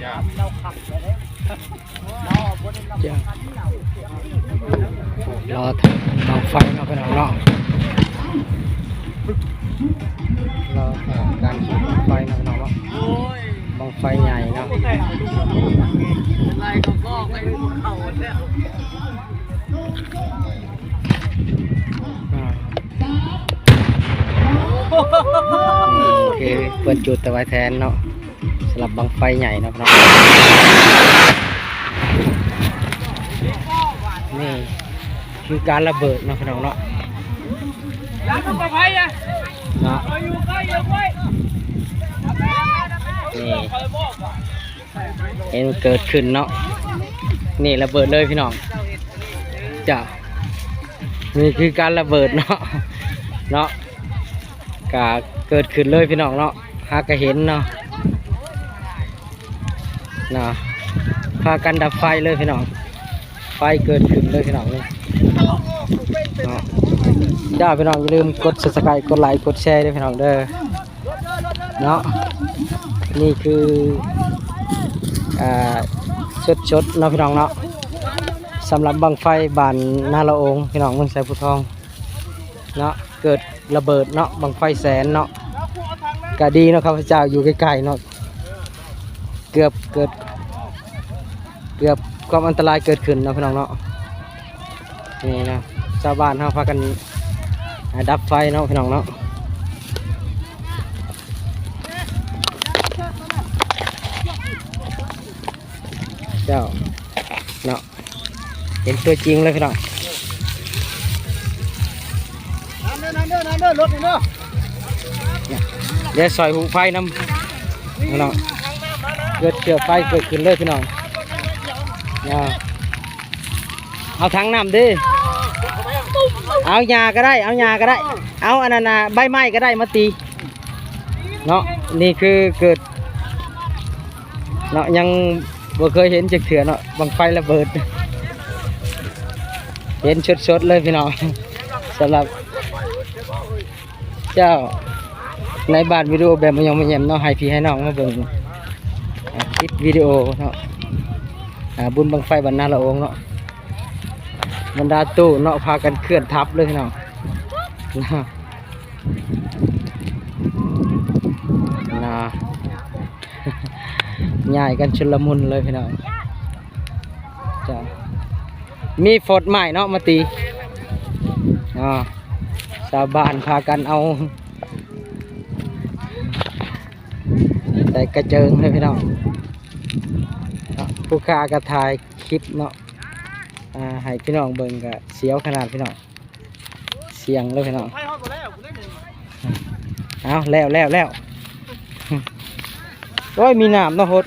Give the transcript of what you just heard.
ລອຖ້າບັ້ງໄຟເນາະ ພີ່ນ້ອງເນາະ ລໍຖ້າການຂີດບັ້ງໄຟເນາະ ພີ່ນ້ອງເນາະ ບັ້ງໄຟໃຫຍ່ເນາະ ອ່າ ນີ້ຄືເພິ່ນຈູດຖວາຍແທນເນາະ ສຳລັບບັ້ງໄຟໃຫຍ່ເນາະ ພີ່ນ້ອງ ນີ້ຄືການລະເບີດເນາະ ພີ່ນ້ອງເນາະ ເນາະ ນີ້ ເຫັນເກີດຂຶ້ນເນາະ ນີ້ລະເບີດເລີຍພີ່ນ້ອງ ເຈົ້າ ນີ້ຄືການລະເບີດເນາະ ເນາະ ກະເກີດຂຶ້ນເລີຍພີ່ນ້ອງເນາະ ຫາກະເຫັນເນາະ ເນາະ ພາກັນດັບໄຟເລີຍພີ່ນ້ອງ ໄຟເກີດຂຶ້ນເລີຍພີ່ນ້ອງເນາະ ເຈົ້າ ພີ່ນ້ອງຢ່າລືມກົດ Subscribe ກົດໄລ ກົດແຊເດີພີ່ນ້ອງເດີ. ເນາະ ນີ້ຄື ອ່າ ສົດໆເນາະ ພີ່ນ້ອງເນາະ ສຳລັບບັ້ງໄຟບ້ານນາລະອົງ ພີ່ນ້ອງ ເມືອງໄຊພູທອງເນາະ ເກີດລະເບີດເນາະ ບັ້ງໄຟແສນເນາະ ກະດີເນາະ ຂ້າພະເຈົ້າຢູ່ໃກ້ໆເນາະ ເກືອບເກີດ ເກືອບຄວາມອັນຕະລາຍເກີດຂຶ້ນເນາະ ພີ່ນ້ອງເນາະ. ນີ້ນະ ຊາວບ້ານເຮົາພາກັນ ອ່າ ດັບໄຟເນາະ ພີ່ນ້ອງເນາະ ເຈົ້າ ເນາະ ເຫັນຕົວຈິງເລີຍພີ່ນ້ອງ ດຽວຊ່ອຍຫູໄຟນຳພີ່ນ້ອງ ເກີດເຊື້ອໄຟເກີດຂຶ້ນເລີຍພີ່ນ້ອງ ເອົາຖັງນ້ຳເດ້ ເອົາຫຍ້າກໍໄດ້ ເອົາຫຍ້າກໍໄດ້ ເອົາອັນນັ້ນນະ ໃບໄມ້ກໍໄດ້ມາຕີເນາະ ນີ້ຄືເກີດເນາະ ຍັງບໍ່ເຄີຍເຫັນຈັກເທື່ອເນາະ ບັ້ງໄຟລະເບີດ ເຫັນສົດໆເລີຍພີ່ນ້ອງ ສຳລັບ ເຈົ້າ ໃນບາດວິດີໂອແບບມະຍອງມະແຍມເນາະ ໃຫ້ພີ່ໃຫ້ນ້ອງມາເບິ່ງ ອ່າ ຄລິບວິດີໂອເນາະ ອ່າ ບຸນບັ້ງໄຟບ້ານນາລະອົງເນາະ ບັນດາຕູ້ເນາະ ພາກັນເຄື່ອນທັບເລີຍພີ່ນ້ອງ ນະ ຍ້າຍກັນຊຸນລະມຸນເລີຍພີ່ນ້ອງ ເຈົ້າ ມີຟອດໄມ້ເນາະມາຕີ ອ່າ ຊາວບ້ານພາກັນເອົາໃສ່ກະເຈິງເລີຍພີ່ນ້ອງ ຜູ້ຂ້າກໍຖ່າຍຄລິບເນາະ ອ່າ ໃຫ້ພີ່ນ້ອງເບິ່ງກໍສຽວຂະໜາດພີ່ນ້ອງ ສ່ຽງເລີຍພີ່ນ້ອງ ເອົາ ແລ້ວ ແລ້ວ ແລ້ວ ໂອ້ຍ ມີນ້ຳເນາະ ຫົດ